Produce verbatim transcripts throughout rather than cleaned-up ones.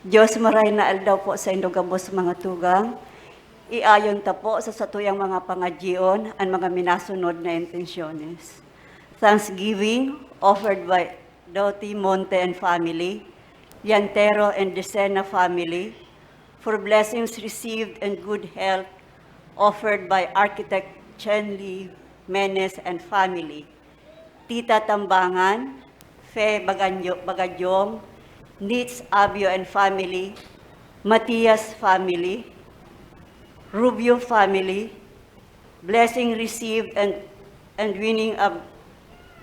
Diyos, maray na aldaw po sa indo gabos mga tugang. Iayon ta po sa satuyang mga pangadyion an mga minasunod na intensyones. Thanksgiving offered by Doti Monte and family, Yantero and Decena family, for blessings received and good health offered by Architect Chen Li Menes and family, Tita Tambangan, Fe Baganyo-, Bagadyong, Nitz Abio and family, Matias family, Rubio family, blessing received and, and winning of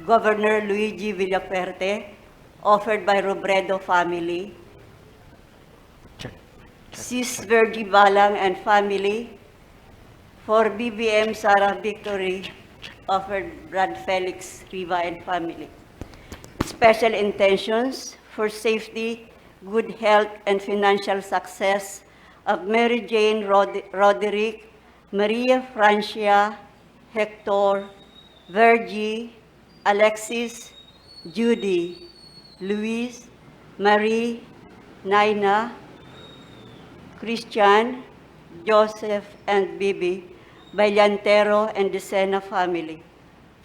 Governor Luigi Villafuerte, offered by Robredo family, Check. Check. Sis Virgie Balang and family, for B B M Sarah Victory, offered Brad Felix Riva and family. Special intentions for safety, good health, and financial success of Mary Jane Rod-, Roderick, Maria Francia, Hector, Virgie, Alexis, Judy, Luis, Marie, Naina, Christian, Joseph, and Bibi by Llantero and Decena family,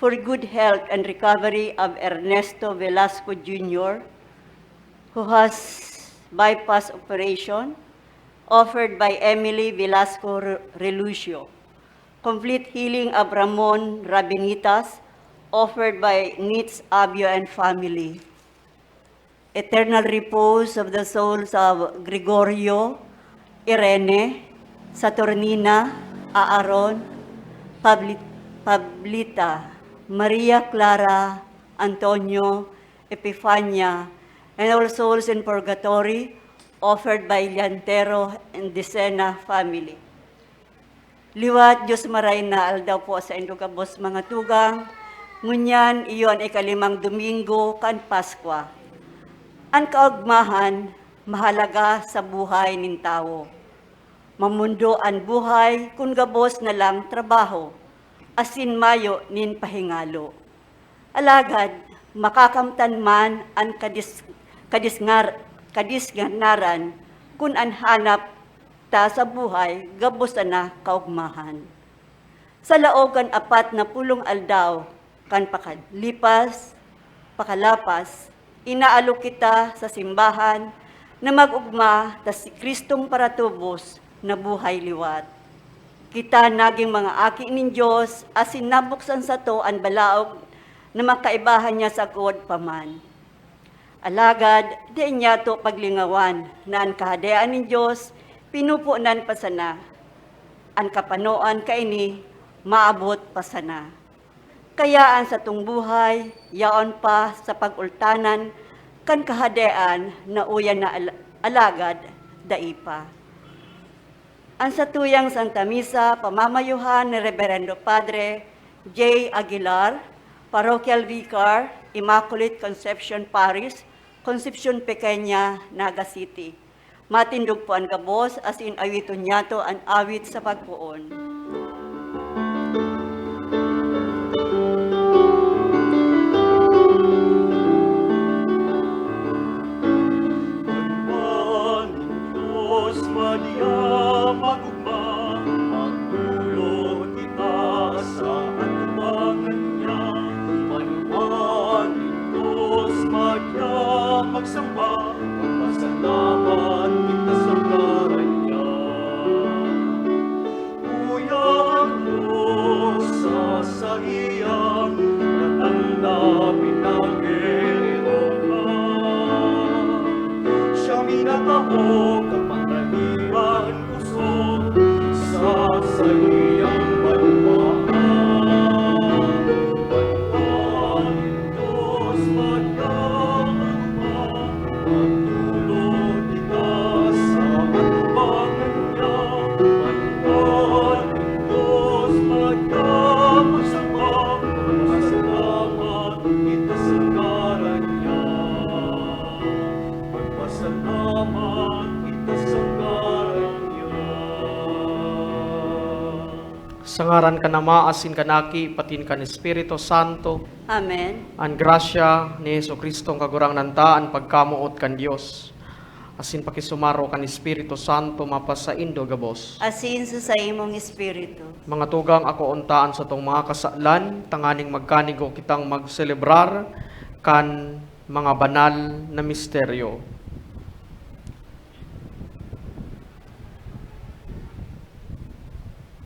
for good health and recovery of Ernesto Velasco Junior, who has bypass operation, offered by Emily Velasco Re-, Relucio. Complete healing of Ramon Rabinitas, offered by Nitz Abio and family. Eternal repose of the souls of Gregorio, Irene, Saturnina, Aaron, Pabli-, Pablita, Maria Clara, Antonio, Epifania, and all souls in purgatory, offered by Llantero and Decena family. Liwat, Diyos maray na aldaw po sa indo gabos mga tugang. Ngunyan, iyo an ikalimang Domingo kan Paskwa. An kaogmahan mahalaga sa buhay nin tawo. Mamundo an buhay kun gabos na lang trabaho, asin mayo nin pahingalo. Alagad, makakamtan man an kadis-, kadisngar-, kadisnganaran kun an hanap ta sa buhay gabos sana kaogmahan. Sa laog kan apat na pulong aldaw kan pakalipas, pakalapas, inaalok kita sa simbahan na mag-ogma ta si Cristong paratubos nabuhay liwat. Kita nagin mga aki nin Dios asin nabuksan sato an balaog na makaibahan niya sagkod pa man. Alagad, dai niyato paglingawan na an Kahadean nin Dios pinupunan pa sana. An kapanoan kaini maabot pa sana. Kaya an satong buhay yaon pa sa pag-ultanan kan Kahadean na uya na al-, alagad dai pa. An satuyang Santa Misa, pamamayuhan ni Reverendo Padre J Aguilar, Parochial Vicar, Immaculate Conception Parish, Concepcion Pequeña, Naga City. Matindog po an gabos, asin awiton niyato an awit sa pagpoon. Dios, Maria, mag-ogma, magdolot kita sa atubangan niya. Manuan nin Dios, Maria, magsamba, magpasalamat kita sa ngaran niya. Uya an Dios sa saiyang natanggap, pinagirirokan. Siya minatao, kapangalian, sa saiyang banwaan. Banwaan nin Dios, magdaguma, magdolot kita sa atubangan niya. Banwaan nin Dios, magdaguma, magpasalamat kita sa ngaran niya. Magpasalamat kita sa ngaran niya. Sa ngaran kan Ama, asin kan Aki, patin kan Espiritu Santo. Amen. An grasya ni Jesu-Cristong Kagurangnan ta, an pagkamoot kan Dios, Asin pakisumaro kan Espiritu Santo mapasaindo gabos. Asin sa saimong espiritu. Mga tugang, ako untaan satong mga kasalan, tanganing magkanigo kitang magselebrar kan mga banal na misteryo.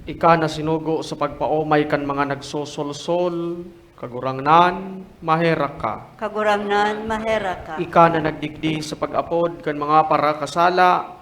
Ika na sinugo sa pagpaomay kan mga nagsosolsol, Kagurangnan, maherak ka. Kagurangnan, maherak ka. Ika na nagdigdi sa pag-apod kan mga parakasala,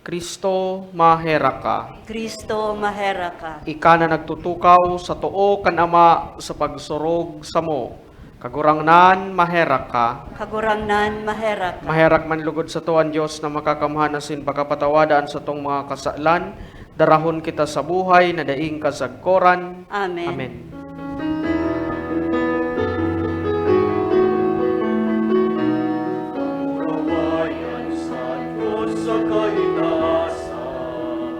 Kristo, maherak ka. Kristo, maherak ka. Ika na nagtutukaw sa too kan Ama sa pagsurog samo, Kagurangnan, maherak ka. Kagurangnan, maherak ka. Maherak man lugod sato an Dios na makakamhan asin pakapatawada an satong mga kasalan, darahon kita sa buhay na daing kasagkoran. Amen. Amen. Kamurawayan sa Diyos sa kaitaasan,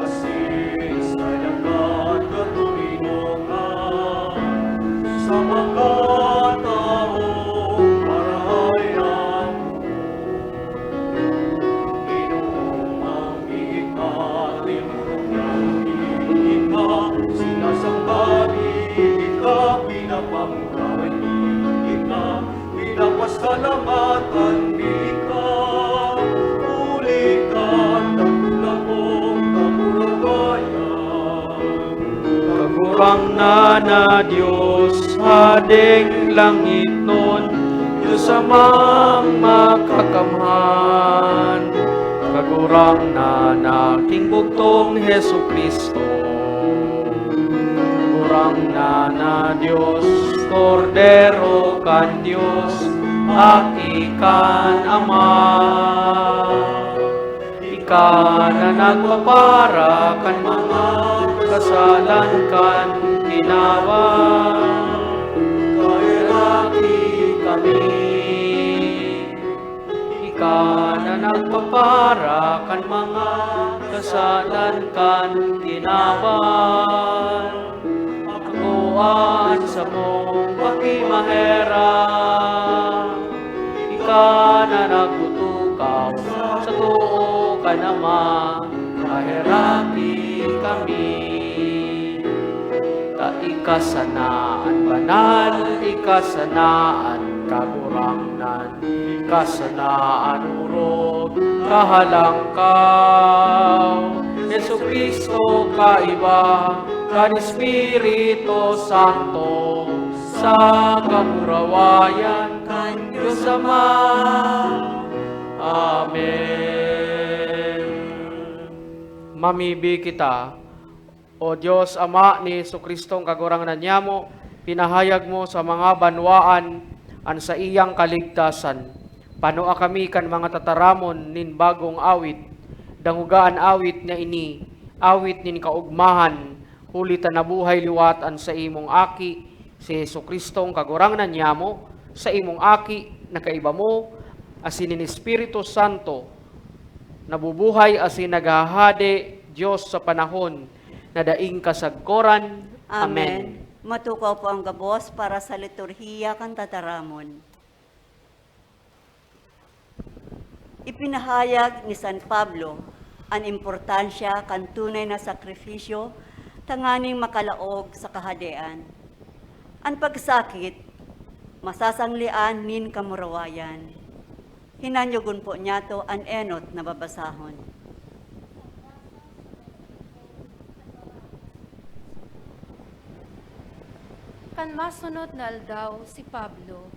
asin sa dagat katoninongan, sa mga taong marahay na Ginoong ika, tinurog na ika, sinasamba mi ika, pinapamurahay mi ika, pinapasalamatan mi ika, huli kan dakul na mong kamurawayan. Kagurangnan na Dios, Hadeng langitnon, Dios Amang makakamhan, Kagurangnan na king bugtong Jesu-Cristo. Kagurangnan na Dios, Kordero kan Dios, Aki kan Ama. Ika na nagpapara kan mga kasalan kan ginawa. Kaheraki kami. Ika na nagpapara kan mga kasalan kan ginawa. Ako an samong pakimaherak. Ika na nagtutukaw sa too kan Ama, kaheraki kami. Ta ika sana an banal, ika sana an kagurangnan, ika sana an orog, kahalangkaw. Jesu-Cristo, kaiba kan Espiritu Santo, sa kamurawayan kan Dios Ama. Amen. Mamibi kita. O Dios, Ama ni Jesu-Cristong Kagurangnan niyamo, pinahayag mo sa mga banwaan an saiyang kaligtasan. Panua kami kan mga tataramon nin bagong awit. Dangoga an awit na ini, awit nin kaogmahan, huli ta nabuhay liwat an saimong Aki, si Jesu-Cristong Kagurangnan niyamo, saimong Aki na kaiba mo, asin nin Espiritu Santo, nabubuhay asin naghahade, Dios sa panahon na daing kasagkoran. Amen. Matukaw po ang gabos para sa liturhiya kan tataramon. Ipinahayag ni San Pablo an importansya kan tunay na sakrifisyo tanganing makalaog sa Kahadean. An pagsakit, masasanglean nin kamurawayan. Hinanyogon po niyato an enot na babasahon. Kan masunod na aldaw, si Pablo,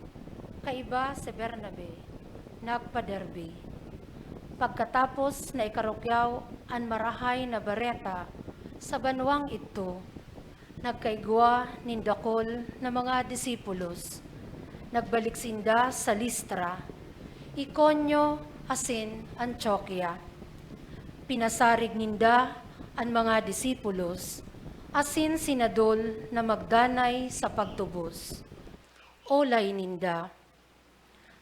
kaiba si Bernabe, nagpa-Derbe. Pagkatapos na ikarukyaw an Marahay na Bareta sa banwang idto, nagkaigwa nin dakul na mga disipulos. Nagbalik sinda sa Listra, Iconio, asin Antioquia. Pinasarig ninda an mga disipulos asin sinadol na magdanay sa pagtubos. Olay ninda,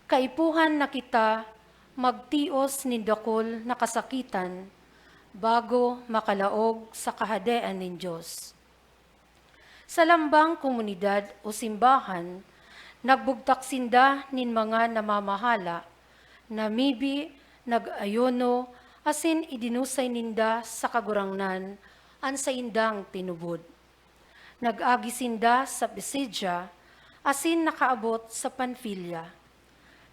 "Kaipuhan na kita magtios nin dakul na kasakitan bago makalaog sa Kahadean nin Dios." Sa lambang komunidad o simbahan, nagbugtak sinda nin mga namamahala Namibi, nag-ayuno, asin idinusay ninda sa Kagurangnan an saindang tinubod. Nag-agi sinda sa Pisidia asin nakaabot sa Panfilia.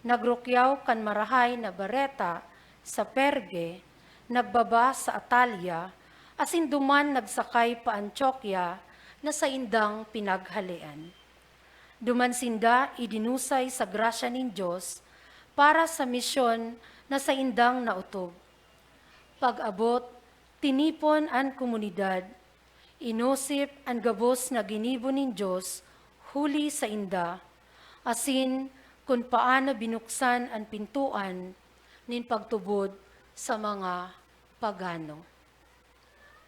Nagrukyaw kan Marahay na Bareta sa Perge, nagbaba sa Atalia, asin duman nagsakay pa Antiokia na saindang pinaghalean. Duman sinda idinusay sa grasya nin Dios para sa misyon na saindang naotob. Pag-abot, tinipon an komunidad, inosip an gabos na ginibo nin Dios huli sainda, asin kun paano binuksan an pintoan nin pagtubod sa mga pagano.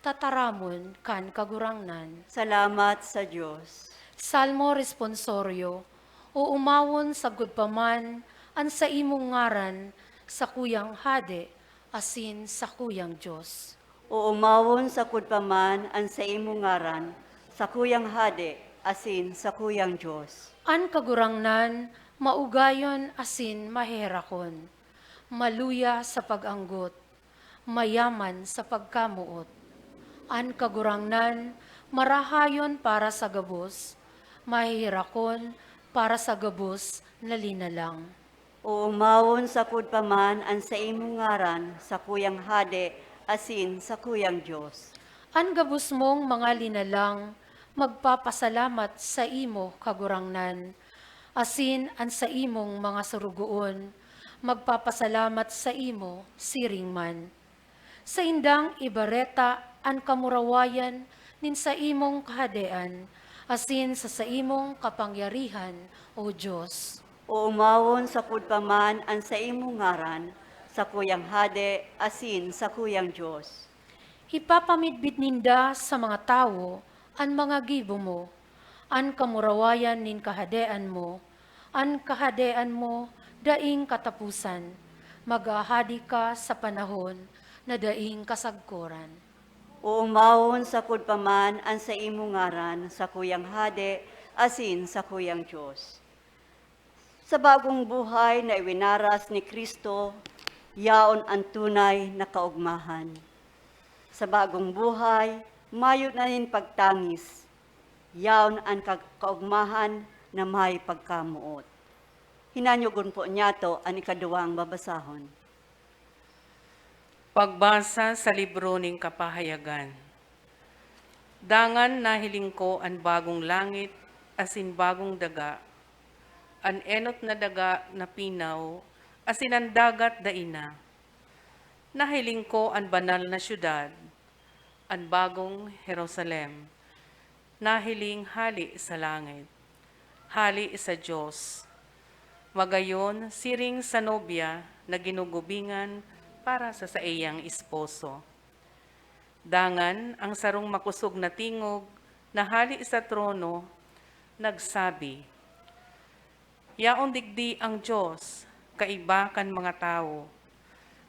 Tataramon kan Kagurangnan. Salamat sa Dios. Salmo Responsorio. Oomawon sagkod pa man an saimong ngaran, sakuyang Hade asin sakuyang Dios. Oomawon sagkod pa man an saimong ngaran, sakuyang Hade asin sakuyang Dios. An Kagurangnan maugayon asin maheherakon, maluya sa pag-anggot, mayaman sa pagkamoot. An Kagurangnan marahayon para sa gabos, maheherakon para sa gabos na linalang. Oomawon sagkod pa man an saimong ngaran, sakuyang Hade asin sakuyang Dios. An gabos mong mga linalang magpapasalamat saimo, Kagurangnan, asin an saimong mga sorogoon magpapasalamat saimo siring man. Saindang ibareta an kamurawayan nin saimong Kahadean asin sa saimong kapangyarihan, O Dios. Oomawon sagkod pa man an saimong ngaran, sakuyang Hade asin sakuyang Dios. Ipapamidbid ninda sa mga tawo an mga gibo mo, an kamurawayan nin Kahadean mo, an Kahadean mo daing kataposan. Maghahade ka sa panahon na daing kasagkoran. Oomawon sagkod pa man an saimong ngaran, sakuyang Hade asin sakuyang Dios. Sa bagong buhay na iwinaras ni Cristo, yaon an tunay na kaogmahan. Sa bagong buhay, mayo na nin pagtangis, yaon an ka-, kaogmahan na may pagkamoot. Hinanyogon po niyato an ikaduwang babasahon. Pagbasa sa libro nin Kapahayagan. Dangan nahiling ko an bagong langit asin bagong daga, an enot na daga na pinaw asin an dagat dai na. Nahiling ko an banal na syudad, an bagong Jerusalem, nahiling hale sa langit, hale sa Dios, magayon siring sa nobya na ginugubingan para sa saiyang esposo. Dangan ang sarong makosog na tingog na hale sa trono nagsabi, "Yaon digdi ang Dios, kaiba kan mga tawo.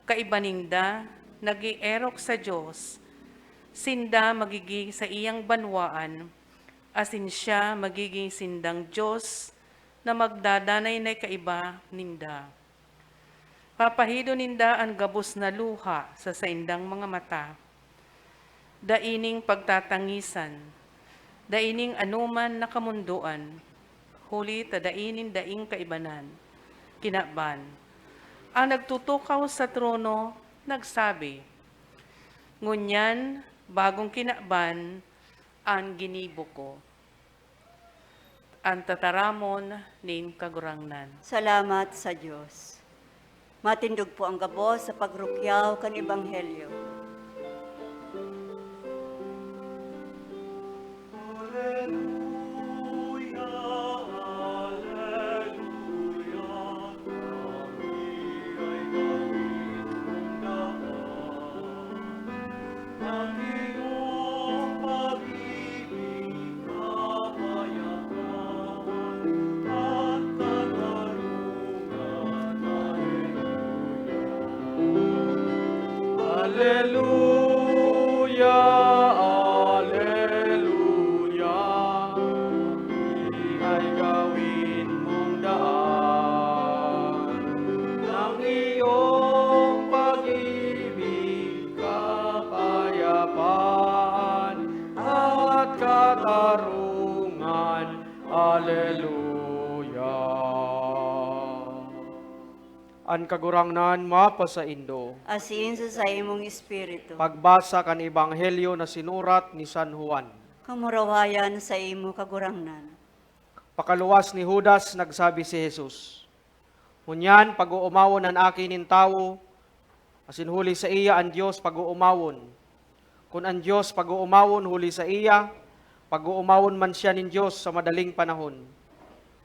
Kaiba ninda, nag-eerok sa Dios. Sinda magigin saiyang banwaan, asin siya magigin sindang Dios na magdadanay na kaiba ninda. Papahidon ninda an gabos na luha sa saindang mga mata. Dai nin pagtatangisan, dai nin anoman na kamondoan, huli ta dai nin daing kaibanan, kinaban." Ang nagtutukaw sa trono nagsabi, "Ngunyan, bagong kinaban an ginibo ko." An tataramon nin Kagurangnan. Salamat sa Dios. Matindog po ang gabos sa pagrukyaw kan Ebanghelyo. Aleluya, aleluya, kami ay gawin mong daan. Ang iyong pag-ibig, kapayapaan, at katarungan. Aleluya, aleluya. Kami ay gawin mong daan. Ang An Kagurangnan mapasaindo. Asin sa saimong espiritu. Pagbasa kan Ebanghelyo na sinurat ni San Juan. Kamurawayan sa imo, Kagurangnan. Pakaluwas ni Judas, nagsabi si Jesus, "Ngunyan pag-oomawon an Aki nin Tawo, asin huli saiya an Dios pag-oomawon. Kun an Dios pag-oomawon huli saiya, pag-oomawon man siya nin Dios sa madaling panahon.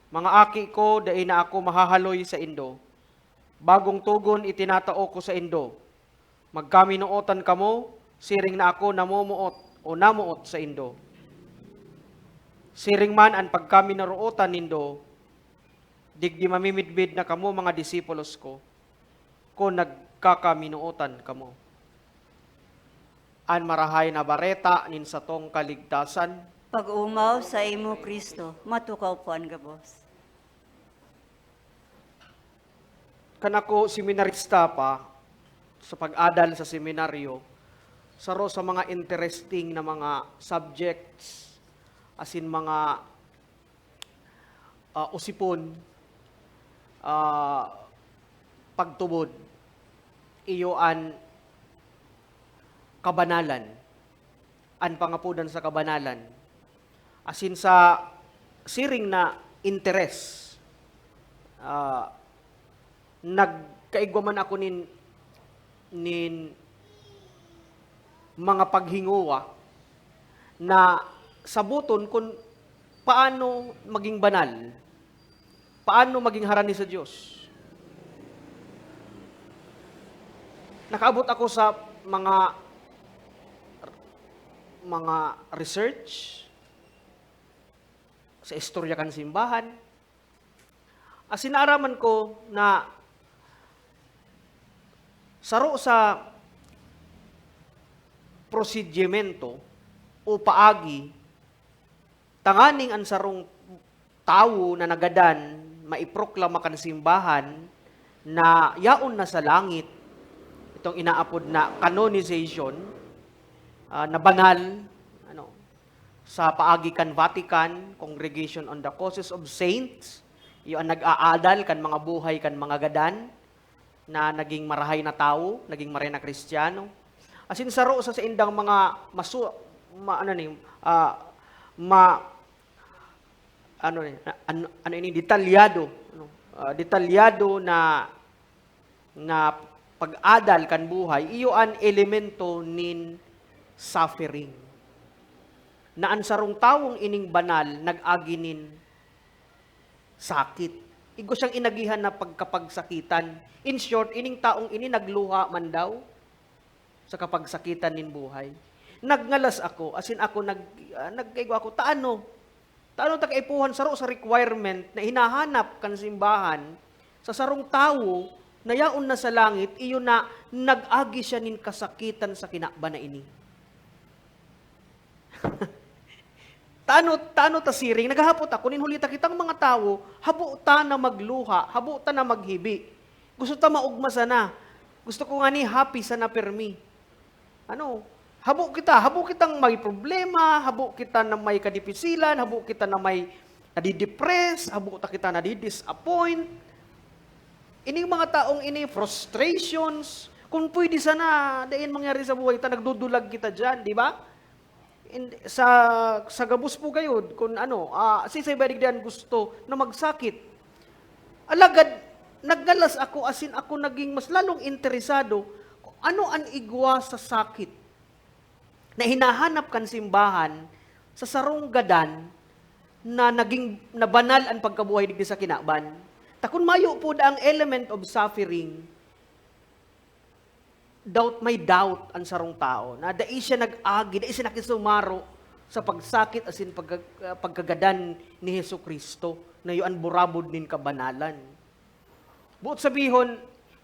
Mga aki ko, dai na ako mahahaloy saindo. Bagong togon itinatao ko saindo. Magkaminootan kamo, siring na ako namomoot o namoot saindo. Siring man an pagkaminarootan nindo, digdi mamimidbid na kamo mga disipulos ko, kun nagkakaminootan kamo." An Marahay na Bareta nin satong kaligtasan. Pag-omaw sa imo, Cristo, matukaw po an gabos. Kan ako seminarista pa, sa pag-adal sa seminaryo, saro sa mga interesting na mga subjects, asin mga, ah, usipon, ah, pagtubod, iyo an kabanalan, an pangapodan sa kabanalan. Asin sa siring na interes, ah, nagkaigwa man ako nin, nin mga paghingowa na saboton kun paano maging banal, paano maging harani sa Dios. Nakaabot ako sa mga, mga research sa istorya kan simbahan. Asin naaraman ko na saro sa prosedyemento o paagi tanganing an sarong tawo na nagadan maiproklama kan simbahan na yaon na sa langit, itong inaapod na canonization, ah, na banal, ano, sa paagi kan Vatican, Congregation on the Causes of Saints, iyo an nag-aadal kan mga buhay kan mga gadan na naging marahay na tawo, naging marahay na Kristiyano. Asin saro sa saindang mga masu-, ma-, ano ni, ah, ma-, ano ni, an-, ano ini, detalyado, ano, ah, detalyado na, na pag-adal kan buhay, iyo an elemento nin suffering. Na an sarong tawong ining banal nag-agi nin sakit. Igwa siyang inagihan na pagkapagsakitan. In short, ining taong ini nagluha man daw sa kapagsakitan nin buhay. Nagngalas ako, asin ako nag-, ah, nagkaigwa ako, "Taano? Taano ta kaipuhan saro sa requirement na hinahanap kan simbahan sa sarong tawo na yaon na sa langit, iyo na nag-agi siya nin kasakitan sa kinaban na ini?" Tano, tano ta siring, naghahapot ako, nin huli ta kitang mga tawo, habo ta na magluha, habo ta na maghibi. Gusto ta maogma sana. Gusto ko ngani happy sana permi. Ano, habo kita, habo kitang may problema, habo kita na may kadipisilan, habo kita na may nadidepress, habo ta kita nadidisappoint. Ining mga taong ini, frustrations, kung pwede sana, dai yan mangyari sa buhay ta, nagdudulag kita diyan, di ba? In, sa, sa gabos po gayod, kun ano, ah, siisay ba digdi an gusto na magsakit? Alagad, naggalas ako, asin ako naging mas lalong interesado kung ano an igwa sa sakit na hinahanap kan simbahan sa sarong gadan na naging, na banal an pagkabuhay digdi sa kinaban. Ta kun mayo po ang element of suffering, doubt, may doubt an sarong tawo na dai siya nag-agi, dai siya nakisumaro sa pagsakit asin pagka-, ah, pagkagadan ni Jesu-Cristo na iyo an burabod nin kabanalan. Boot sabihon,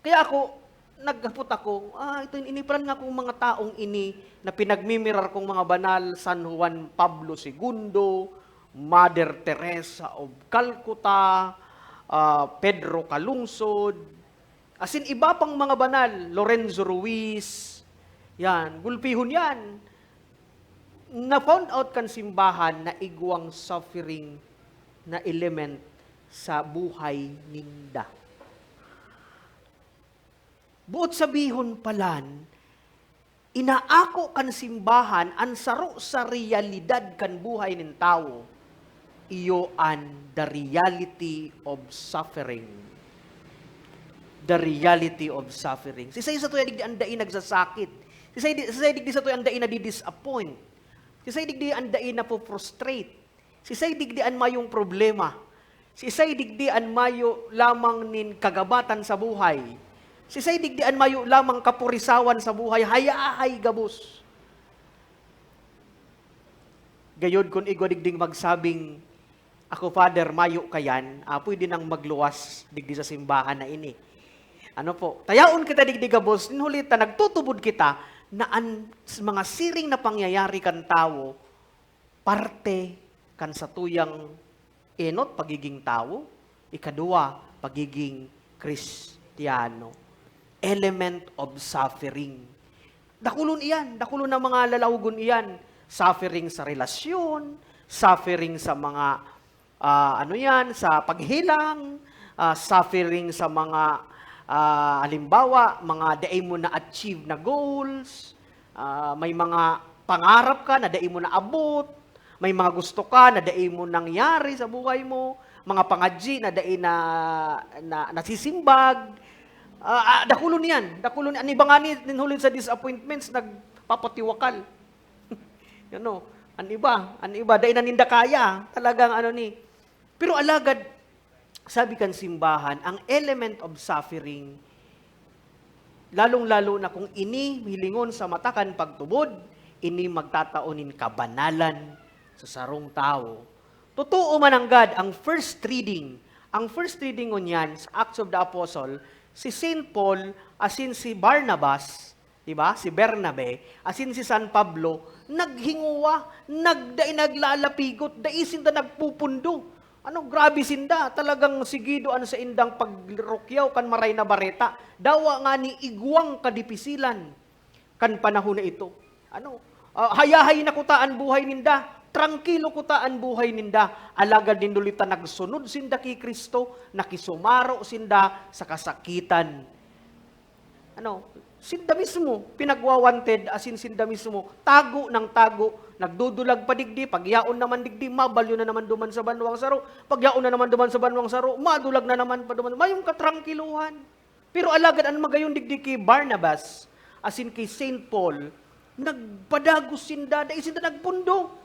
kaya ako, naghapot ako, "Ah, ito, ini pala nga kong mga taong ini na pinagmimirar kong mga banal, San Juan Pablo Segundo, Mother Teresa of Calcutta, ah, Pedro Calungsod, asin iba pang mga banal, Lorenzo Ruiz." Yan, gulpihon yan. Na-found out kan simbahan na igwang suffering na element sa buhay ninda. Boot sabihon palan, inaako kan simbahan an saro sa realidad kan buhay nin tawo, iyo an the reality of suffering. The reality of suffering. Sisay sa tuya digdi an dai nagsasakit? Sisay di, sisay digdi sa tuya an dai nadi-disappoint? Sisay digdi an dai napo-frustrate? Sisay digdi an mayong problema? Sisay digdi an mayo lamang nin kagabatan sa buhay? Sisay digdi an mayo lamang kapurisawan sa buhay? Hayahay gabos. Gayod kun igwa digding magsabing, "Ako, Father, mayo kayan," ah, pwede nang magluwas digdi sa simbahan na ini. Ano po? Tayaon kita digdi gabos, nin huli ta nagtutubod kita na an s-, mga siring na pangyayari kan tawo, parte kan satuyang enot, pagiging tawo, ikaduwa, pagiging Kristiyano. Element of suffering. Dakulon iyan, dakulon na mga lalawogon iyan. Suffering sa relasyon, suffering sa mga, ah, ano yan, sa paghelang, ah, suffering sa mga, ah, halimbawa, mga dai mo na-achieve na goals, ah, may mga pangarap ka na dai mo naabot, may mga gusto ka na dai mo nangyari sa buhay mo, mga pangadyi na dai na, na, nasisimbag. Ah, ah, dakulon yan, dakulon. An iba ngani, nin huli sa disappointments, nagpapatiwakal. Ano, an iba, an iba, dai na ninda kaya. Talagang ano ni. Pero alagad, sabi kan simbahan, ang element of suffering, lalong-lalo na kung ini hilingon sa mata kan pagtubod, ini magtatao nin kabanalan sa sarong tawo. Totoo man nanggad ang first reading. Ang first reading ngunyan sa Acts of the Apostle, si Saint Paul asin si Barnabas, di ba? Si Bernabe, asin si San Pablo, naghinguwa, nagdai naglalapigot, dai sinda nagpupundo. Ano, grabe sinda, talagang sigido an saindang pagrukyaw kan Maray na Bareta. Dawa ngani igwang kadipisilan kan panahon na ito. Ano, ah, hayahay na kuta an buhay ninda, trangkilo kuta an buhay ninda. Alagad nin huli ta nagsunod sinda ki Cristo, nakisumaro sinda sa kasakitan. Ano, sinda mismo pinagwa-wanted, asin sinda mismo tago nang tago, nagdudulag pa digdi, pagyaon naman digdi, mabalyo na naman duman sa banwang saro, pagyaon na naman duman sa banwang saro, madulag na naman pa duman. Mayong katrangkiluhan. Pero alagad an magayon digdi ki Barnabas, asin ki Saint Paul, nagpadagos sinda, dai sinda nagpundo.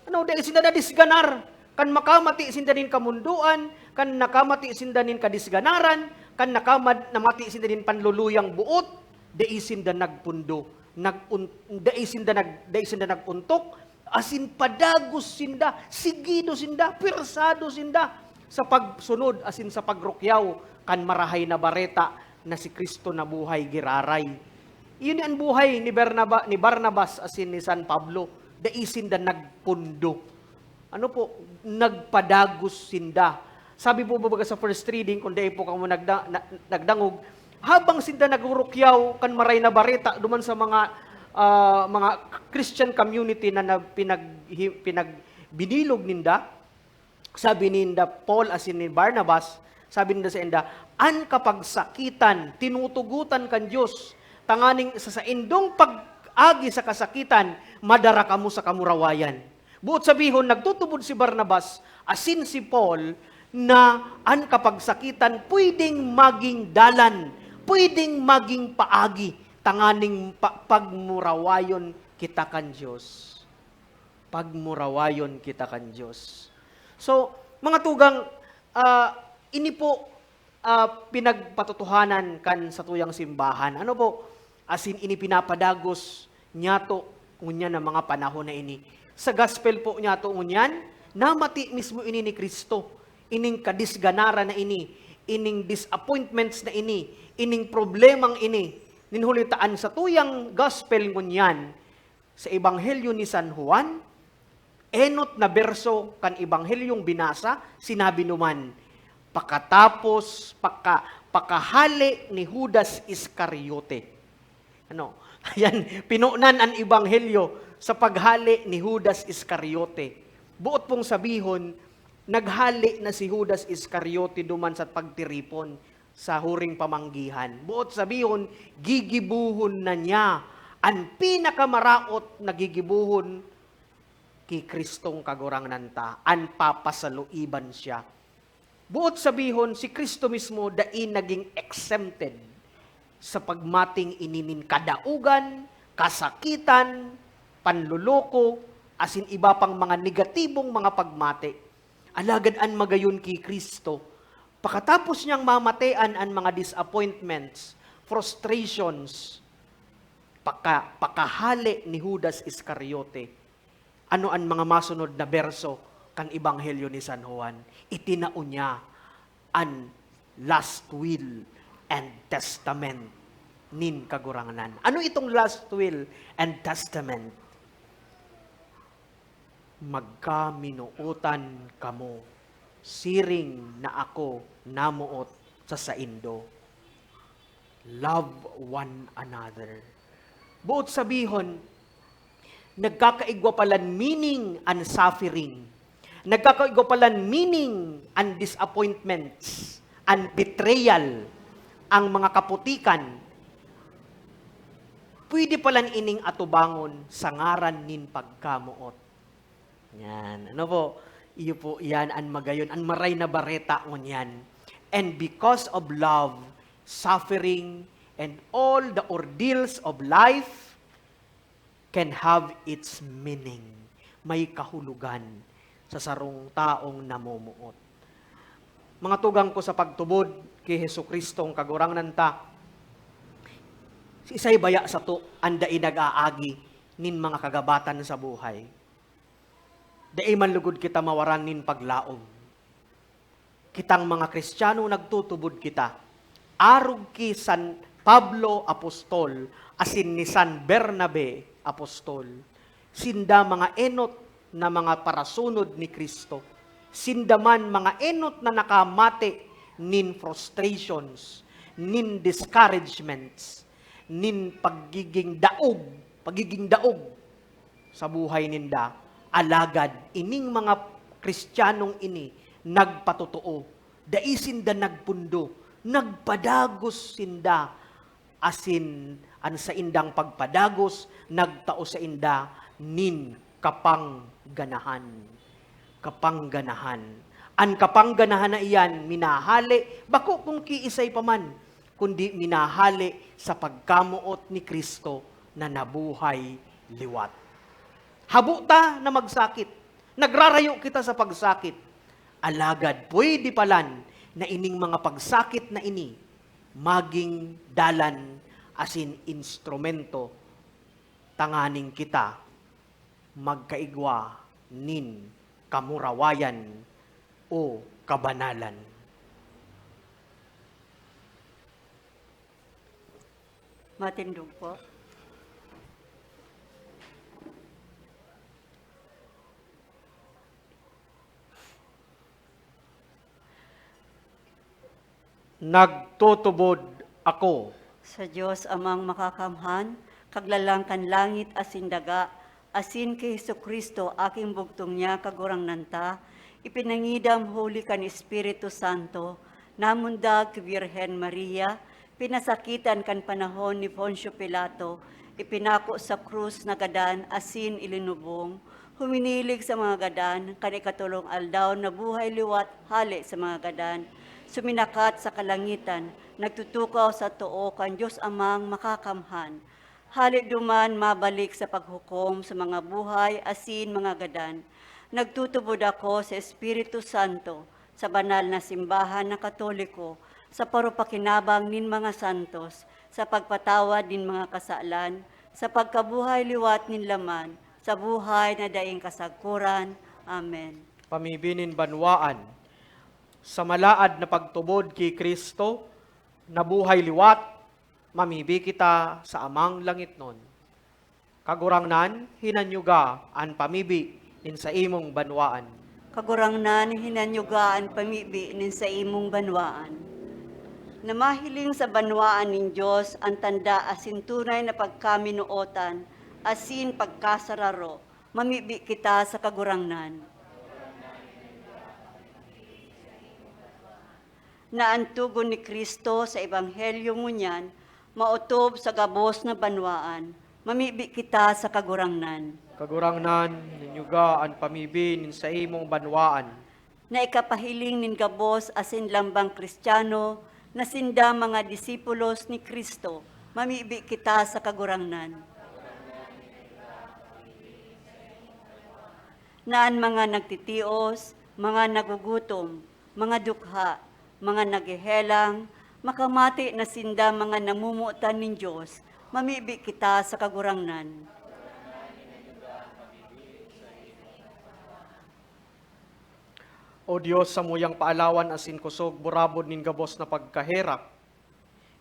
Ano, dai sinda nadisganar. Kan makamati sinda nin kamundoan, kan nakamati sinda nin kadisganaran, kan nakamad-, namati sinda nin panluluyang boot, dai sinda nagpundo. Nag-un-, dai sinda nag-, dai sinda nag-untok, asin padagos sinda, sigido sinda, pwersado sinda sa pagsunod asin sa pagrukyaw kan Marahay na Bareta na si Cristo na buhay giraray. Iyo ni an buhay ni Bernaba-, ni Barnabas asin ni San Pablo. Dai sinda nagpundo. Ano po? Nagpadagos sinda. Sabi po, babaga sa first reading, kung dai po kamo nagda-, na-, nagdangog, habang sinda nagurukyaw kan Maray na Bareta duman sa mga, ah, mga Christian community na, na pinag-, hi-, pinagbibilog ninda, sabi ninda Paul asin ni Barnabas, sabi ninda sainda, "An kapagsakitan tinutugotan kan Dios, tanganing sa saindong pag-agi sa kasakitan, madara kamo sa kamurawayan." Boot sabihon, nagtutubod si Barnabas asin si Paul na an kapagsakitan pwedeng maging dalan, pwedeng maging paagi tanganing pa-, pagmurawayon kita kan Dios. Pagmurawayon kita kan Dios. So, mga tugang, ah, ini po, ah, pinagpatotohanan kan satuyang simbahan. Ano po? Asin ini pinapadagos niyato ngunyan na mga panahon na ini. Sa gospel po niyato ngunyan, namati mismo ini ni Cristo. Ining kadisganaran na ini, ining disappointments na ini, ining problemang ini. Nin huli ta an satuyang gospel ngunyan, sa Ebanghelyo ni San Juan, enot na berso kan Ebanghelyong binasa, sinabi duman, "Pakatapos, paka-, pakahale ni Judas Iscariote." Ano? Ayan, pinunan an Ebanghelyo sa paghale ni Judas Iscariote. Boot pong sabihon, naghale na si Judas Iscariote duman sa pagtiripon. sa huring pamanggihan. Buot sabihon, gigibohon na niya an pinakamaraot na gigibohon ki Kristong Kagurangnan ta, an papasaluiban siya. Buot sabihon, si Kristo mismo dai naging exempted sa pagmating ini nin kadaogan, kasakitan, panloloko, asin iba pang mga negatibong mga pagmati. Alagad an magayon ki Kristo, pakatapos niyang mamatean an mga disappointments, frustrations, paka-, pakahale ni Judas Iscariote, ano an mga masunod na berso kan Ebanghelyo ni San Juan? Itinao niya an last will and testament nin Kagurangnan. Ano itong last will and testament? "Magkaminootan kamo, siring na ako namoot sa saindo." Love one another. Buot sabihon, nagkakaigwa palan meaning an suffering. Nagkakaigwa palan meaning an disappointments, an betrayal, ang mga kaputikan. Pwede palan ining atubangon sa ngaran nin pagkamoot. Yan. Ano po? Iyo po, yan an magayon, an maray na bareta ngunyan. And because of love, suffering, and all the ordeals of life can have its meaning. May kahulogan sa sarong taong namumuot. Mga tugang ko sa pagtubod ki Jesu-Cristong Kagurangnan ta, isay baya sato an dai nag-aagi nin mga kagabatan sa buhay. Dai man lugod kita mawaran nin paglaom. Kitang mga Kristiyano, nagtutubod kita. Arog ki San Pablo Apostol asin ni San Bernabe Apostol, sinda mga enot na mga parasunod ni Cristo. Sinda man mga enot na nakamate nin frustrations, nin discouragements, nin pagiging daog, pagiging daog sa buhay ninda. Alagad ining mga Kristiyanong ini nagpatotoo, dai sinda nagpundo, nagpadagos sinda, asin an saindang pagpadagos nagtao sainda nin kapangganahan. Kapangganahan. An kapangganahan na iyan minahale, bako kun kiisay pa man, kundi minahale sa pagkamoot ni Cristo na nabuhay liwat. Habo ta na magsakit. Nagrarayo kita sa pagsakit. Alagad pwede palan na ining mga pagsakit na ini maging dalan asin instrumento tanganing kita magkaigwa nin kamurawayan o kabanalan. Matindog po. Nagtutubod ako sa Dios Amang Makakamhan, Kaglalang kan langit asin daga, asin ki Jesu-Cristo, aking bugtong niya, Kagurangnan ta, ipinangidam huli kan Espiritu Santo, namundag ki Birhen Maria, pinasakitan kan panahon ni Poncio Pilato, ipinako sa krus, nagadan, asin ilinubong, huminilig sa mga gadan, kan ikatolong aldaw nabuhay liwat hale sa mga gadan, suminakat sa kalangitan, nagtutukaw sa too kan Dios Amang Makakamhan. Hale duman mabalik sa paghukom sa mga buhay asin mga gadan. Nagtutubod ako sa Espiritu Santo, sa banal na simbahan na Katoliko, sa parupakinabang nin mga santos, sa pagpatawad nin mga kasalan, sa pagkabuhay liwat nin laman, sa buhay na daing kasagkoran. Amen. Pamibi nin banwaan. Sa malaad na pagtubod ki Cristo, nabuhay liwat, mamibi kita sa Amang langitnon. Kagurangnan, hinanyuga an pamibi nin saimong banwaan. Kagurangnan, hinanyuga an pamibi nin saimong banwaan. Na mahiling sa banwaan nin Dios an tanda asin tunay na pagkaminootan asin pagkasararo, mamibi kita sa Kagurangnan. Na an togon ni Cristo sa Ebanghelyo ngunyan maotob sa gabos na banwaan, mamibi kita sa Kagurangnan. Kagurangnan, ninyuga an pamibi nin saimong banwaan. Na ikapahiling nin gabos asin lambang Kristiyano na sinda mga disipulos ni Cristo, mamibi kita sa Kagurangnan. Na an mga nagtitios, mga nagugutom, mga dukha, mga naghehelang, makamate na sinda mga namomotan nin Dios, mamibi kita sa Kagurangnan. O Dios, samuyang paalawan asin kosog burabod nin gabos na pagkaherak,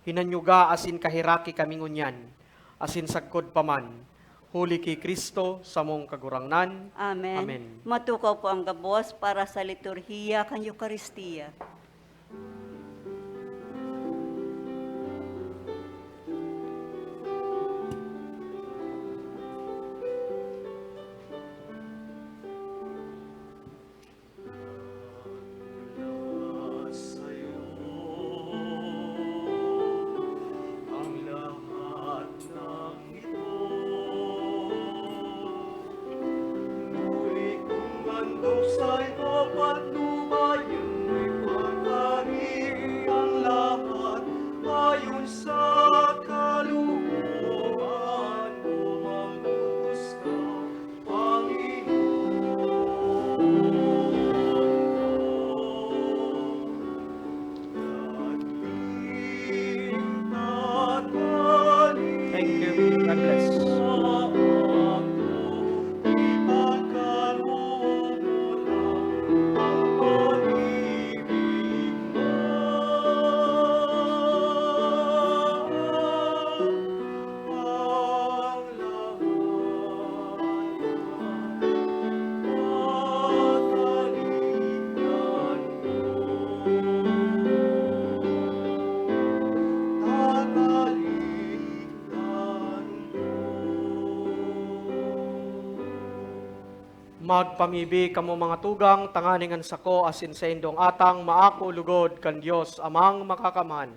hinanyuga asin kaheraki kami ngunyan, asin sagkod pa man, huli ki Cristo, samong Kagurangnan. Amen. Amen. Matukaw po ang gabos para sa liturhiya kan Eukaristia. Thank you. God bless. Magpamibi kamo, mga tugang, tanganing an sako asin saindong atang maako lugod kan Dios Amang Makakamhan.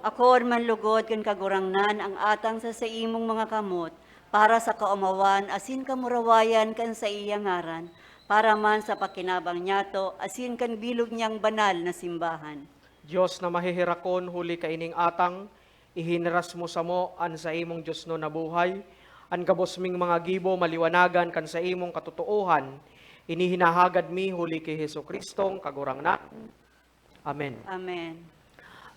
Akoon man lugod kan Kagurangnan ang atang sa saimong mga kamot, para sa kaomawan asin kamurawayan kan saiyang ngaran, para man sa pakinabang niyato asin kan bilog niyang banal na simbahan. Dios na maheherakon, huli kaining atang, ihineras mo samo an saimong diosnon na buhay, an gabos ming mga gibo maliwanagan kan saimong katotoohan. Ini hinahagad mi huli ki Jesu-Cristong Kagurangnan. Amen. Amen.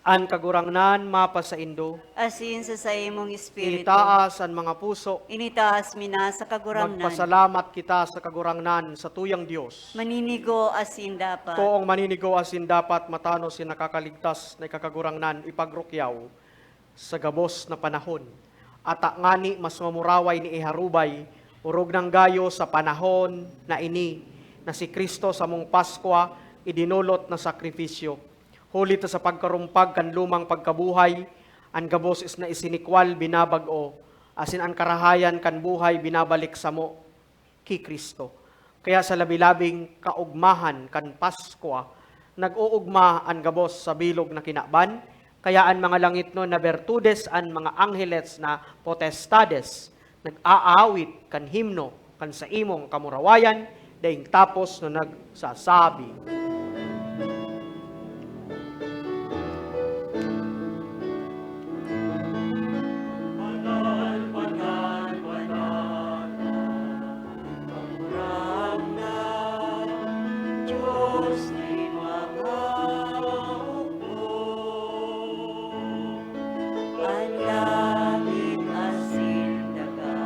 An Kagurangnan mapasaindo. Asin sa saimong espiritu. Itaas an mga puso. Initaas mi na sa Kagurangnan. Magpasalamat kita sa Kagurangnan, sa tuyang Dios. Maninigo asin dapat. Toong maninigo asin dapat, matanos si nakakaligtas na ika Kagurangnan ipagrukyaw sa gabos na panahon. Ata ngani mas mamuraway ni iharubay, orog nang gayo sa panahon na ini, na si Cristo samong Paskwa, idinolot na sakrifisyo. Huli ta sa pagkarumpag kan lumang pagkabuhay, an gabos is na isinikwal binabag-o, asin an karahayan kan buhay binabalik samo ki Cristo. Kaya sa labi-labing kaogmahan kan Paskwa, nag-oogma an gabos sa bilog na kinaban, kaya an mga langitnon na bertudes, an mga angheles na potestades, nag-aawit kan himno kan saimong kamurawayan, daing tapos na nagsasabi. An langit asin daga,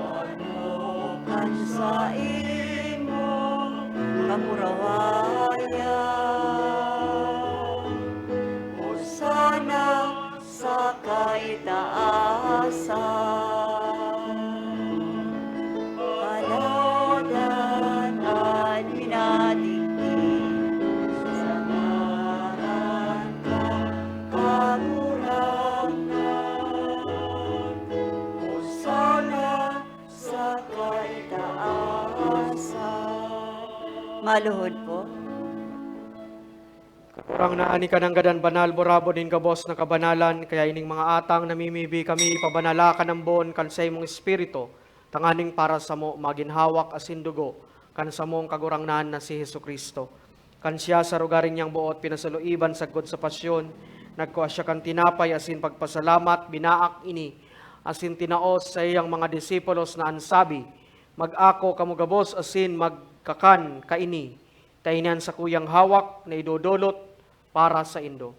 ano kan saimong kamurawayan. Hosana sa kaitaasan. Paladan an minadigdi sa ngaran kan Kagurangnan. Hosana sa kaitaasan. Maluhod po. Kang na ani ka nang gadan banal, burabod nin gabos na kabanalan, kaya ining mga atang namimibi kami, ipabanala ka ng boon kan saimong Espiritu, tanganing para samo magin hawak asin dugo kan samong Kagurangnan na si Jesu-Cristo. Kan siya sa rogaring niyang boot pinasaloiban sagkod sa pasyon, nagkua siya kan tinapay asin pagpasalamat, binaak ini, asin tinaos sa iyang mga disipulos na an sabi, "Mag-ako kamo gabos asin magkakan kaini, ta ini an sakuyang hawak na idodolot para saindo."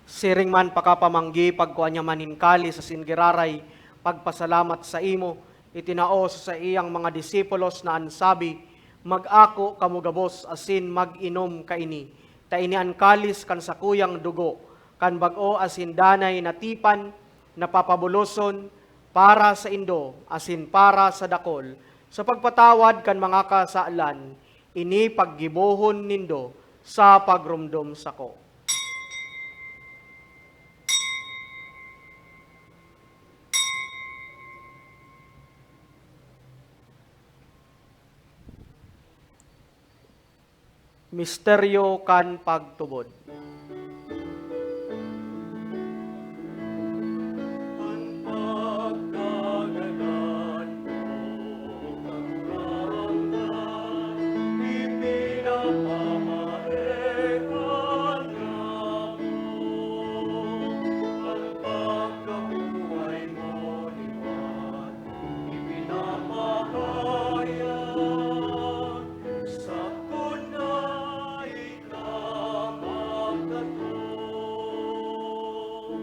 Siring man pakapamanggi, pagkua niya man nin kalis asin giraray, pagpasalamat saimo, itinao sa saiyang mga disipulos na an sabi, "Mag-ako kamo gabos asin mag-inom kaini, ta ini an kalis kan sakuyang dugo kan bag-o asin danay na tipan, na papabuloson para saindo asin para sa dakol sa pagpatawad kan mga kasalan. Ini paggibohon nindo sa pagromdom sako." Misteryo kan pagtubod.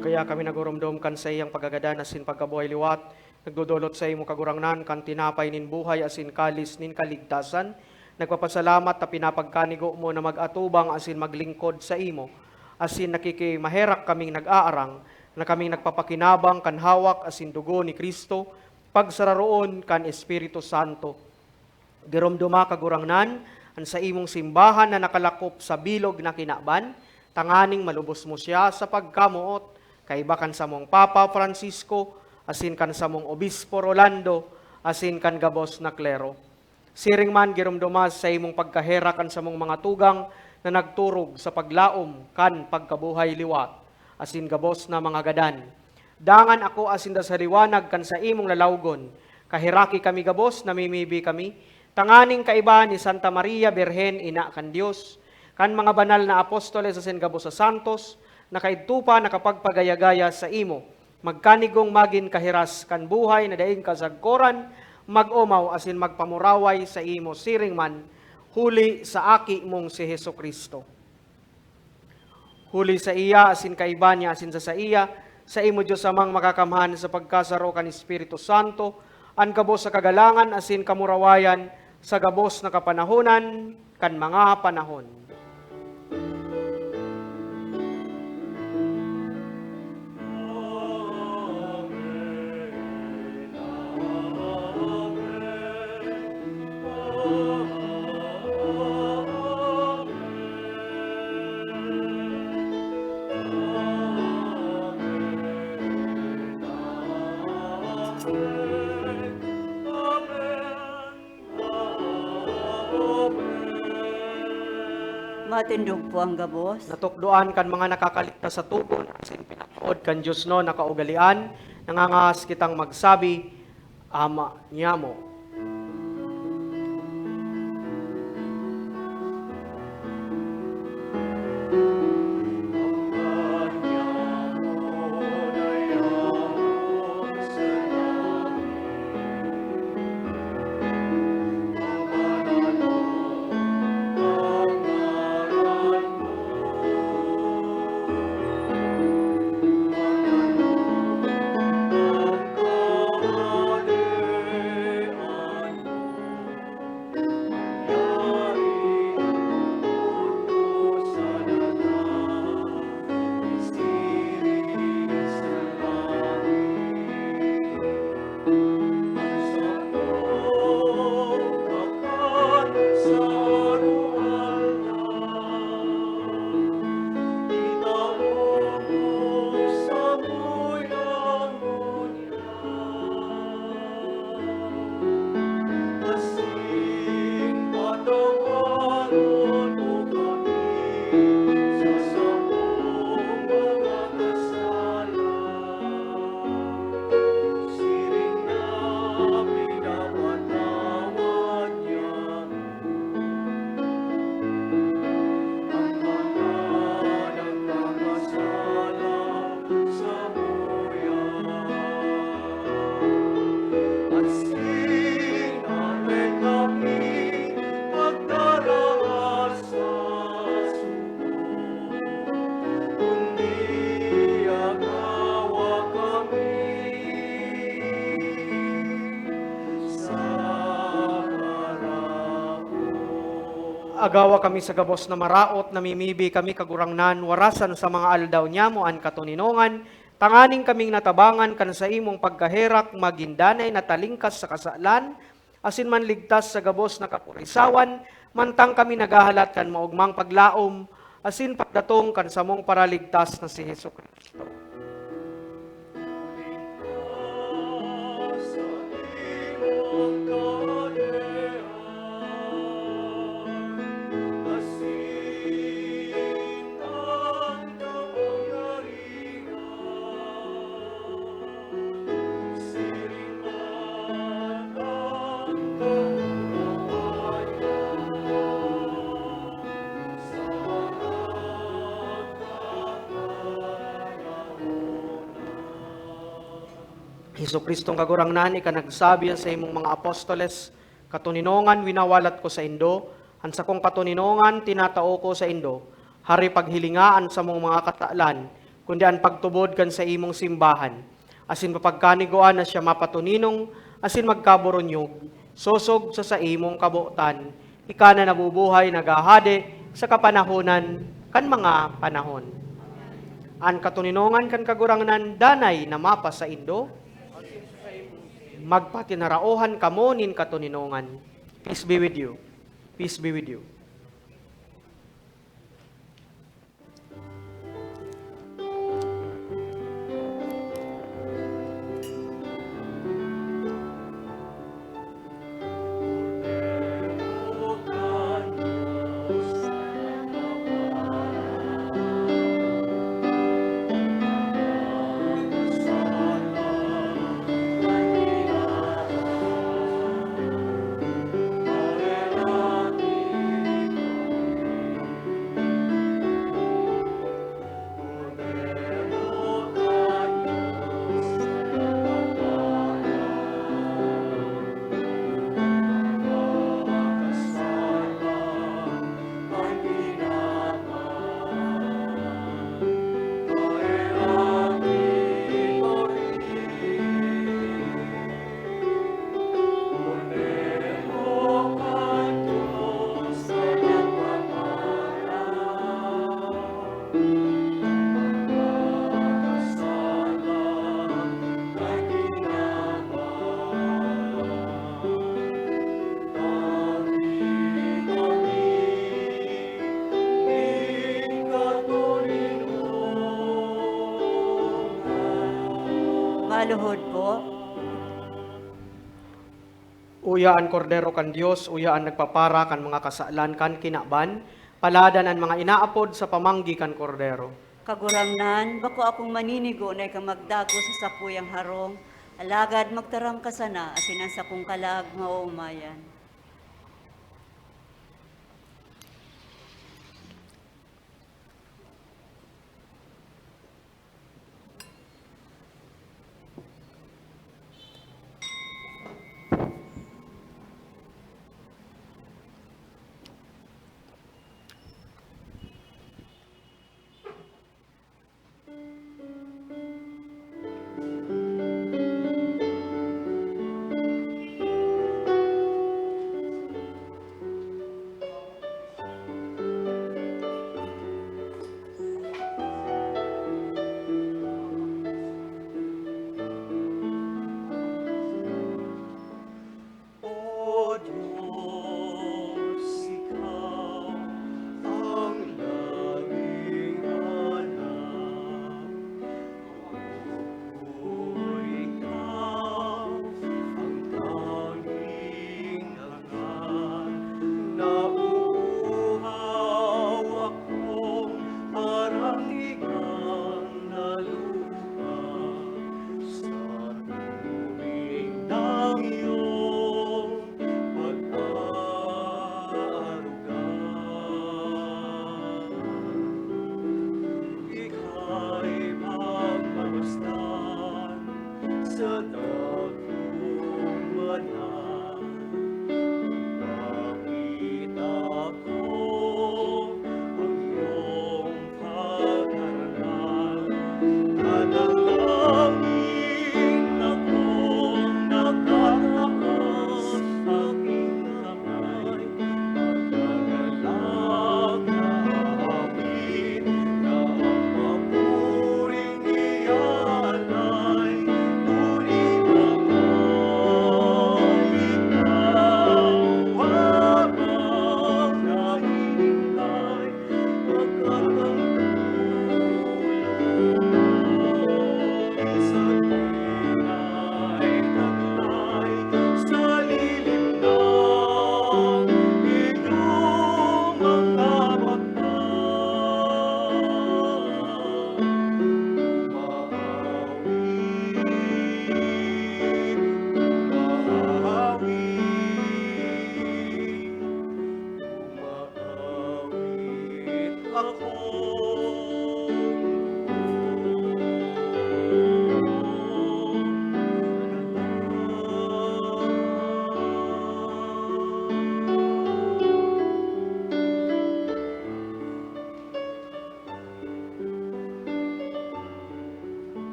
Kaya kami nagurumdom kan saiyang pagkagadan asin pagkabuhay liwat, nagdodolot saimo, Kagurangnan, kan tinapay nin buhay asin kalis nin kaligtasan. Nagpapasalamat ta pinapagkanigo mo na mag-atubang asin maglingkod saimo, asin nakikimaherak kaming nag-aarang na kaming nagpapakinabang kan hawak asin dugo ni Cristo, pagsararoon kan Espiritu Santo. Giromdoma, Kagurangnan, an saimong simbahan na nakalakop sa bilog na kinaban, tanganing malubos mo siya sa pagkamoot, kaiba kan samong Papa Francisco, asin kan samong Obispo Rolando, asin kan gabos na klero. Siring man, giromdoma sa saimong pagkaherak an samong mga tugang na nagturog sa paglaom kan pagkabuhay liwat, asin gabos na mga gadan. Dangan ako asin da sa liwanag kan saimong lalawgon, kaheraki kami gabos, namimibi kami, tanganing kaiba ni Santa Maria Birhen, Ina kan Dios, kan mga banal na apostoles asin gabos na santos, na kaidto pa nakapagpagaya-gaya saimo, magkanigong magin kahiras kan buhay na daing kasagkoran, mag-omaw asin magpamuraway saimo siring man, huli sa Aki mong si Jesu-Cristo. Huli saiya, asin kaiba niya, asin sa saiya, saimo, Dios Amang Makakamhan, sa pagkasaro kan Espiritu Santo, an gabos sa kagalangan asin kamurawayan sa gabos na kapanahonan kan mga panahon. Matindog po ang gabos. Natukdoan kan mga nakakaligtas sa tugon, asin pinapod kan Dios no na kaugalean, nangangahas kitang magsabi, Ama niamo. Agawa kami sa gabos na maraot, namimibi kami, Kagurangnan, warasan sa mga aldaw niyamo an katoninongan, tanganing kaming natabangan kan saimong pagkaherak, magin danay na talingkas sa kasalan, asin manligtas sa gabos na kapurisawan, mantang kami naghahalat kan maogmang paglaom, asin pagdatong kan samong Paraligtas na si Jesu-Cristo. Jesu-Cristong Kagurangnan, ika nagsabi sa imong mga apostoles, "Katoninongan winawalat ko saindo, an sakong katoninongan tinatao ko saindo, hari paghilinga an samong mga katalan, kundi an pagtubod kan saimong simbahan, asin papagkanigua na siya mapatoninong asin magkaburunyog, sosog sa saimong kabotan, ika na nabubuhay, naghahade sa kapanahonan kan mga panahon." An katoninongan kan Kagurangnan danay na mapasaindo. Magpatinaraohan kamo nin katoninongan. Peace be with you. Peace be with you. Maluhod po. Uya an Kordero kan Dios, uya an nagpapara kan mga kasalan kan kinaban. Paladan an mga inaapod sa pamanggi kan Kordero. Kagurangnan, bako akong maninigo na ika magdagos sa sakuyang harong, alagad magtaram ka sana, asin an sakong kalag maoomayan.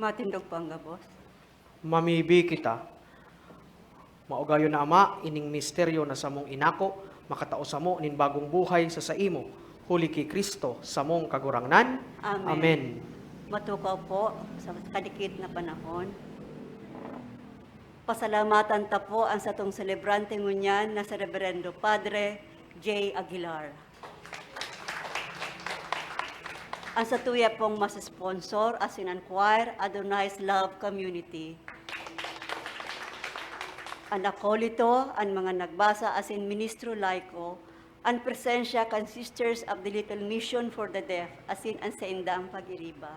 Matindog po ang gabos. Mamibi kita. Maugayon na, Ama, ining misteryo na samong inako, makatao samo nin bagong buhay sa saimo, huli ki Cristo, samong Kagurangnan. Amen. Amen. Matukaw po sa kadikit na panahon. Pasalamatan ta po an satong selebrante ngunyan na si Reverendo Padre Jay Aguilar. An satuya pong mas sponsor asin an choir, Adonai's Love Community. An akolito, an mga nagbasa asin ministro laiko, an presensya kan Sisters of the Little Mission for the Deaf asin an saindang pag-iriba.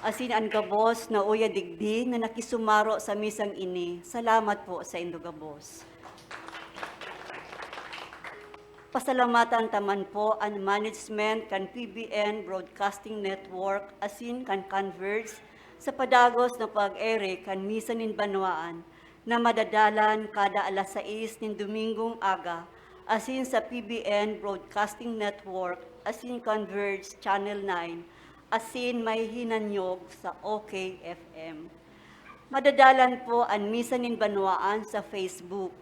Asin an gabos na uya digdi na nakisumaro sa misang ini, salamat po saindo gabos. Pasalamatan ta man po an management kan P B N Broadcasting Network asin kan Converge sa padagos na pag-ere kan Misa nin Banwaan na madadalan kada alas sais nin Domingong aga, asin sa P B N Broadcasting Network asin Converge Channel nine, asin may hinanyog sa O K F M. Madadalan po an Misa nin Banwaan sa Facebook,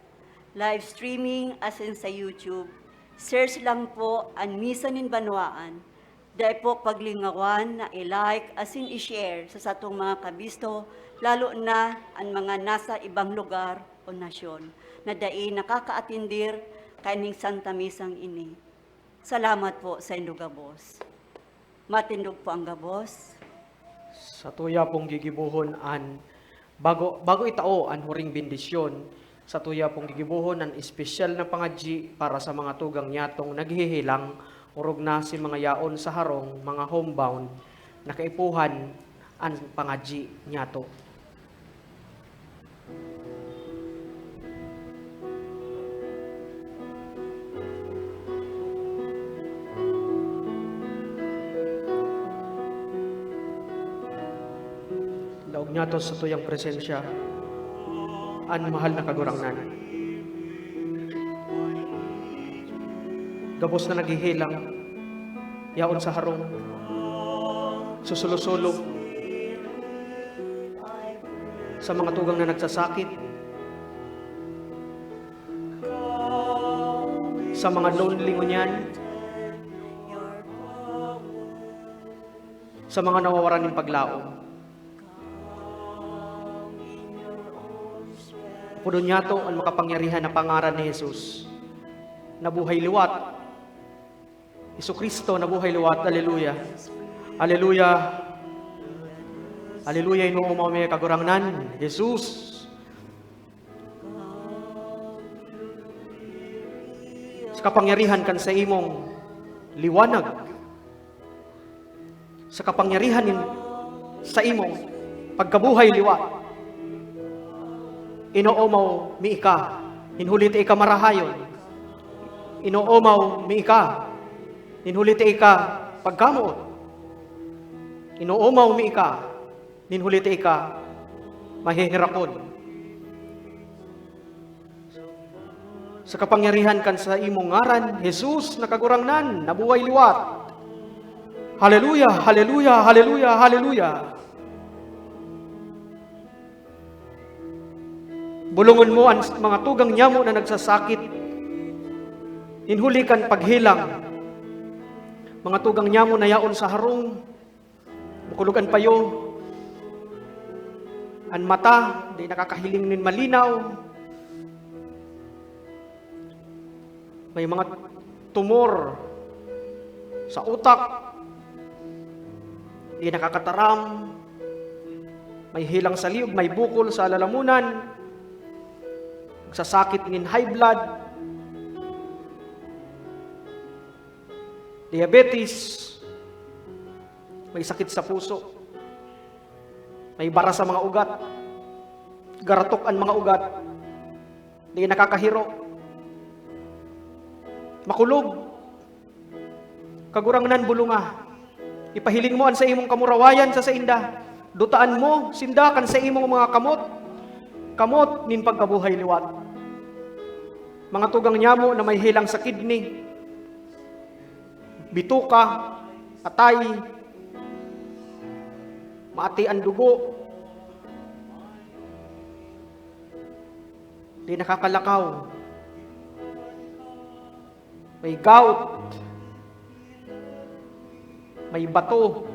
live streaming asin sa YouTube. Search lang po an Misa nin Banwaan. Dai po paglingawan na i-like asin i-share sa satong mga kabisto, lalo na an mga nasa ibang lugar o nasyon na dai nakakaatindir kaining Santa Misang ini. Salamat po saindo gabos. Matindog po ang gabos. Satuya pong gigibohon an bago, bago itao an huring bendisyon, satuya pong gigibohon an espesyal na pangadyi para sa mga tugang niyatong naghehelang, orog na si mga yaon sa harong, mga homebound, na kaipuhan an pangadyi niyato. Laog niyato sa tuyang presensya an mahal na Kagurangnan. Gabos na naghihilang, yaon sa harong, susulo-sulo, sa mga tugang na nagsasakit, sa mga lonely ngunyan, sa mga nawawaran nin paglaom. Pudon niyato an makapangyarihan na pangaran ni Jesus, na buhay liwat. Jesu-Cristo na buhay liwat. Aleluya. Aleluya. Aleluya, inoomaw mi Kagurangnan, Jesus. Sa kapangyarihan kan saimong liwanag, sa kapangyarihan nin saimong pagkabuhay liwat, inoomaw mi ika, nin huli ta ika marahayon. Inoomaw mi ika, nin huli ta ika pagkamoot. Inoomaw mi ika, nin huli ta ika maheherakon. Sa kapangyarihan kan saimong ngaran, Jesus na Kagurangnan, na buhay liwat. Haleluya, haleluya, haleluya, haleluya. Bulongon mo an mga tugang nyamo na nagsasakit. Nin huli kan paghelang, mga tugang nyamo na yaon sa harong, makulog an payo, an mata, di nakakahiling nin malinaw. May mga tumor sa utak, di nakakataram, may helang sa liog, may bukol sa lalamunan, nagsasakit nin high blood, diabetes, may sakit sa puso, may bara sa mga ugat, garatok an mga ugat, di nakakahiro, makulog. Kagurangnan, bulonga. Ipahiling mo an saimong kamurawayan sa sainda. Dutaan mo sinda kan saimong mga kamot, kamot nin pagkabuhay liwat. Mga tugang nyamo na may helang sa kidney, bituka, atay, maati an dugo, di nakakalakaw, may gout, may bato.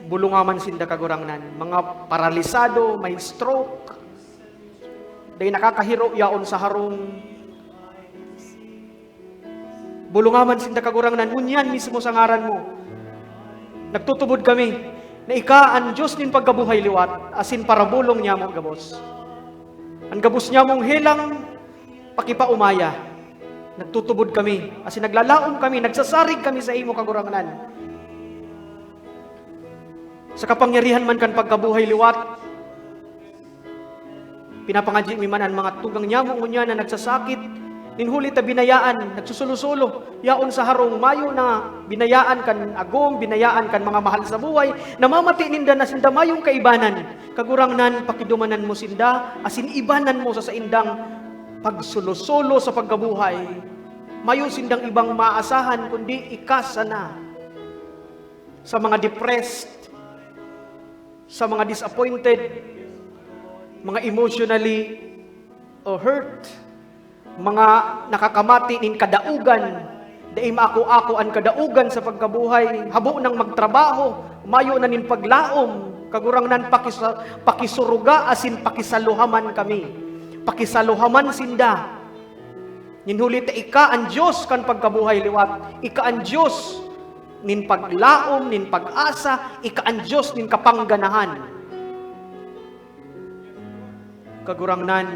Bulunga man sinda, Kagurangnan. Mga paralisado, may stroke, dai nakakahiro yaon sa harong. Bulunga man sinda, Kagurangnan, ngunyan mismo sa ngaran mo. Nagtutubod kami na ika an Dios nin pagkabuhay liwat, asin parabulong nyamo gabos. An gabos nyamong helang pakipaumaya. Nagtutubod kami, asin naglalaom kami, nagsasarig kami saimo, Kagurangnan. Sa kapangyarihan man kan pagkabuhay liwat, pinapangadyi mi man an mga tugang nyamo ngunyan na nagsasakit, nin huli ta binayaan, nagsusulo-sulo, yaon sa harong, mayo na binayaan kan agom, binayaan kan mga mahal sa buhay, namamati ninda na sinda mayong kaibanan. Kagurangnan, pakidumanan mo sinda, asin ibanan mo sa saindang pagsulo-sulo sa pagkabuhay. Mayo sindang ibang maasahan kundi ika sana. Sa mga depressed, sa mga disappointed, mga emotionally, o hurt, mga nakakamati nin kadaogan, dai maako-ako an kadaogan sa pagkabuhay, habo nang magtrabaho, mayo na nin paglaom, Kagurangnan, pakisa-, pakisuruga asin pakisaluhaman kami. Pakisaluhaman sinda. Nin huli ta ika an Dios kan pagkabuhay liwat, ika an Dios nin paglaom, nin pag-asa, ika an Dios nin kapangganahan. Kagurangnan,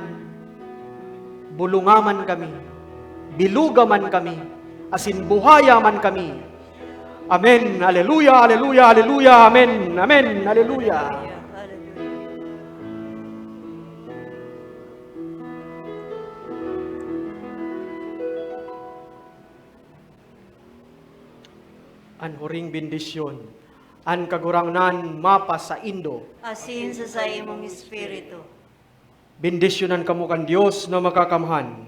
bulunga man kami, biluga man kami, asin buhaya man kami. Amen. Aleluya, aleluya, aleluya. Amen. Amen. Aleluya. An huring bendisyon, an Kagurangnan mapasaindo. Asin sa saimong espiritu. Bendisyonan kamo kan Dios na Makakamhan,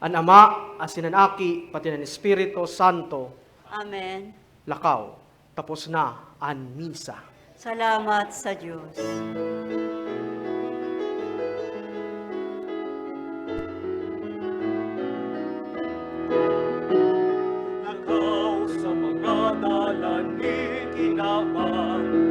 an Ama, asin an Aki, pati an Espiritu Santo. Amen. Lakaw, tapos na an misa. Salamat sa Dios. Lakaw sa mga dalan ni Kinaban.